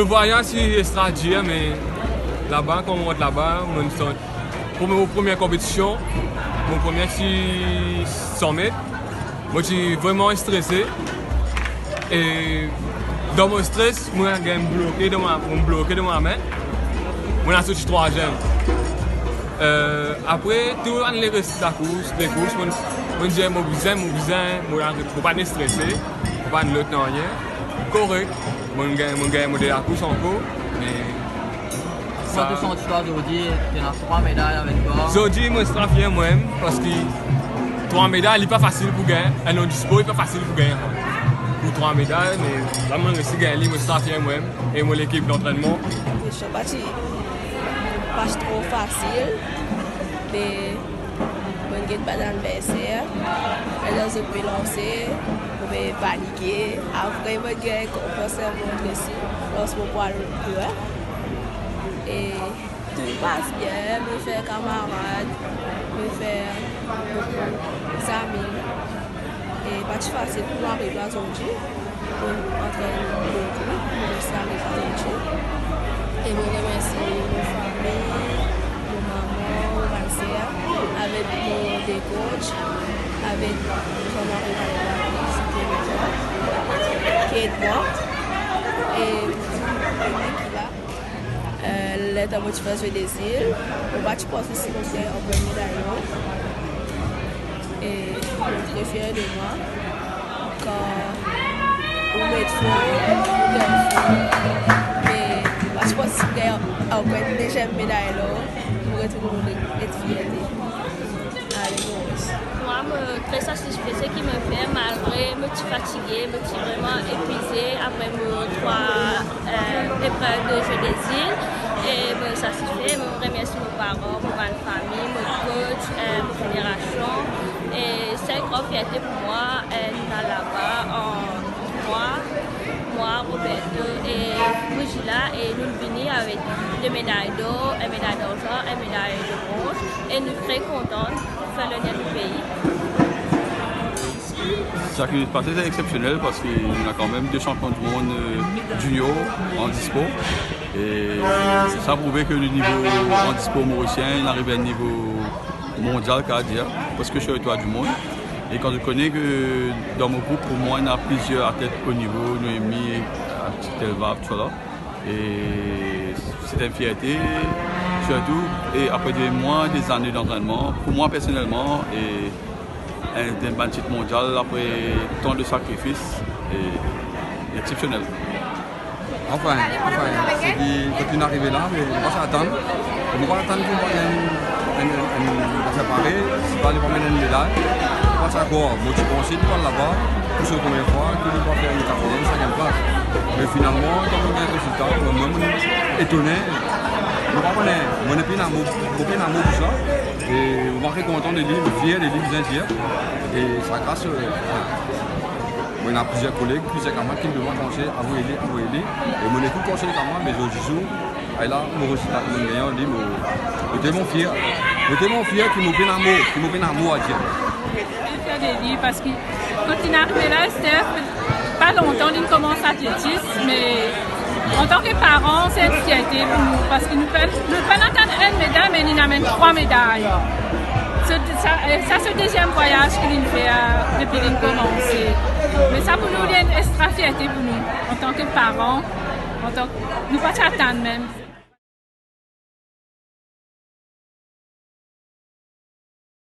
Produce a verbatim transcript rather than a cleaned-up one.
Vwayaz ti extra dir, me laba, kan mo rant laba, mo santi, pou mo premie konpetision, mo premie ti san met, mo ti vreman strese. E dan mo stres, mo gagn bloke dan mo, mo bloke dan mo lame. Mo ena sorti trwaziem. Eh, apre tou bann leres lakours, lekours, mo, mo dir mo bizin, mo bizin, mo, mo pa strese, mo pa lot nanye. Korek, mo gagn, mo gagn mo de lakours ankor, me Kouma to santi twa zordi, ena trwa meday avek twa? Zordi, mo extra fier mwa mem, parski trwa meday, li pa fasil pou gagn. Enn lor dispo, li pa fasil pou gagn. Pou trwa meday, me la mo resi gagn li, mo extra fier mwa mem, e mo lekip lantrennman. Kestion pa ti, pa ti tro fasil, me Mo'nn get bann adverser, ler zot pe lanse, mo pe panike. Apre mo'nn gagn konfyans an mwa osi, lor mo pwa lwin. E tou pas bien, mo fer kamarad, mo fer boukou zami. E pa ti fasil pou mo ariv la zordi. Mo antrenn mo group, mo resi ariv la zordi. E mo remersi mo fami, mo mama, mo bann ser, avek mo de coach, avek Jean-Marie Valera, ki ed mwa. E piblik ki la. Eh, letan mo ti fer Jeux des Îles, mo pa ti panse si mo fer anpran medal lor. E mo tre fier de mwa. Kan ou met for, ou gagn for. Me mo pa ti panse si mo gagn anpran deziem medal lor. Mo retourn, mo re-, et fierte. Ale, Moris. Mwa, mo tre satisfe seki mo fer, malgre mo ti fatige, mo ti vreman epuize apre mo trwa, eh, eprev de Jeux des Îles. E mo satisfe, mo remersi mo paran, mo bann fami, mo coach, eh, mo federasion. E se enn gran fierte pou mwa, eh, nou la laba an mwa, mwa, Roberto e Brigila, e nou vini avek de meday dor, enn meday darzan, enn meday de bronz, e nou tre kontan fer loner nou pei. Sa ki pase, se exceptionnel parski nou ena kanmem de champion du monde, euh, junior an dispo. E sa prouve ke le nivo an dispo morisien, li ariv a enn nivo mondial, kapav dir, preske sirtou dimoun. E kan ou kone ke dan mo group, pou mwa, ena plizier atlet o nivo, Noémie, Axel Delva, tousala. E se enn fierte, sirtou, e apre de mwa, de zane dantrennman, pou mwa personelman, e enn, enn bann tit mondial apre tan de sakrifis, e exceptionnel. Anfin, anfin, seki, seki nou arive la, me nou pa ti atann. Nou pa ti atann ki nou pou gagn enn, enn, enn, enn zafer parey, si pa li pou amenn enn meday. Nou pa ti krwar, mo ti panse nou pou al laba, pou se premie fwa, ki nou pou fer enn katriem, sinkiem plas. Me finalman, kan nou gagn rezilta, mwa, mwa, mo etone. Mo pa kone, mo nepli ena mo, mo pena mo pou sa. E mo tre kontan de li, mo fier de li, bizin dir. E sa gras, euh, Mo ena plizier koleg, plizier kamarad ki donn mwa konsey, avoy li, avoy li. E mo ekout konsey kamarad, me zordi zour, ala mo rezilta ki mo gagn li, mo, mo telman fier. Mo telman fier ki mo pena mo, ki mo pena mo a dir. Tre fier de li, parski kan linn arive la, Esther, pa lontan linn koumans atletis, me Antan ki paran, se enn fierte pou nou, parski nou pa'nn, nou pa'nn atann enn meday, me linn amenn trwa meday. Se, sa, eh, sa se deziem vwayaz ki linn fer, eh, depi linn koumanse. Me sa pou nou, li enn extra fierte pou nou, antan ki paran, antan, nou pa ti atann mem.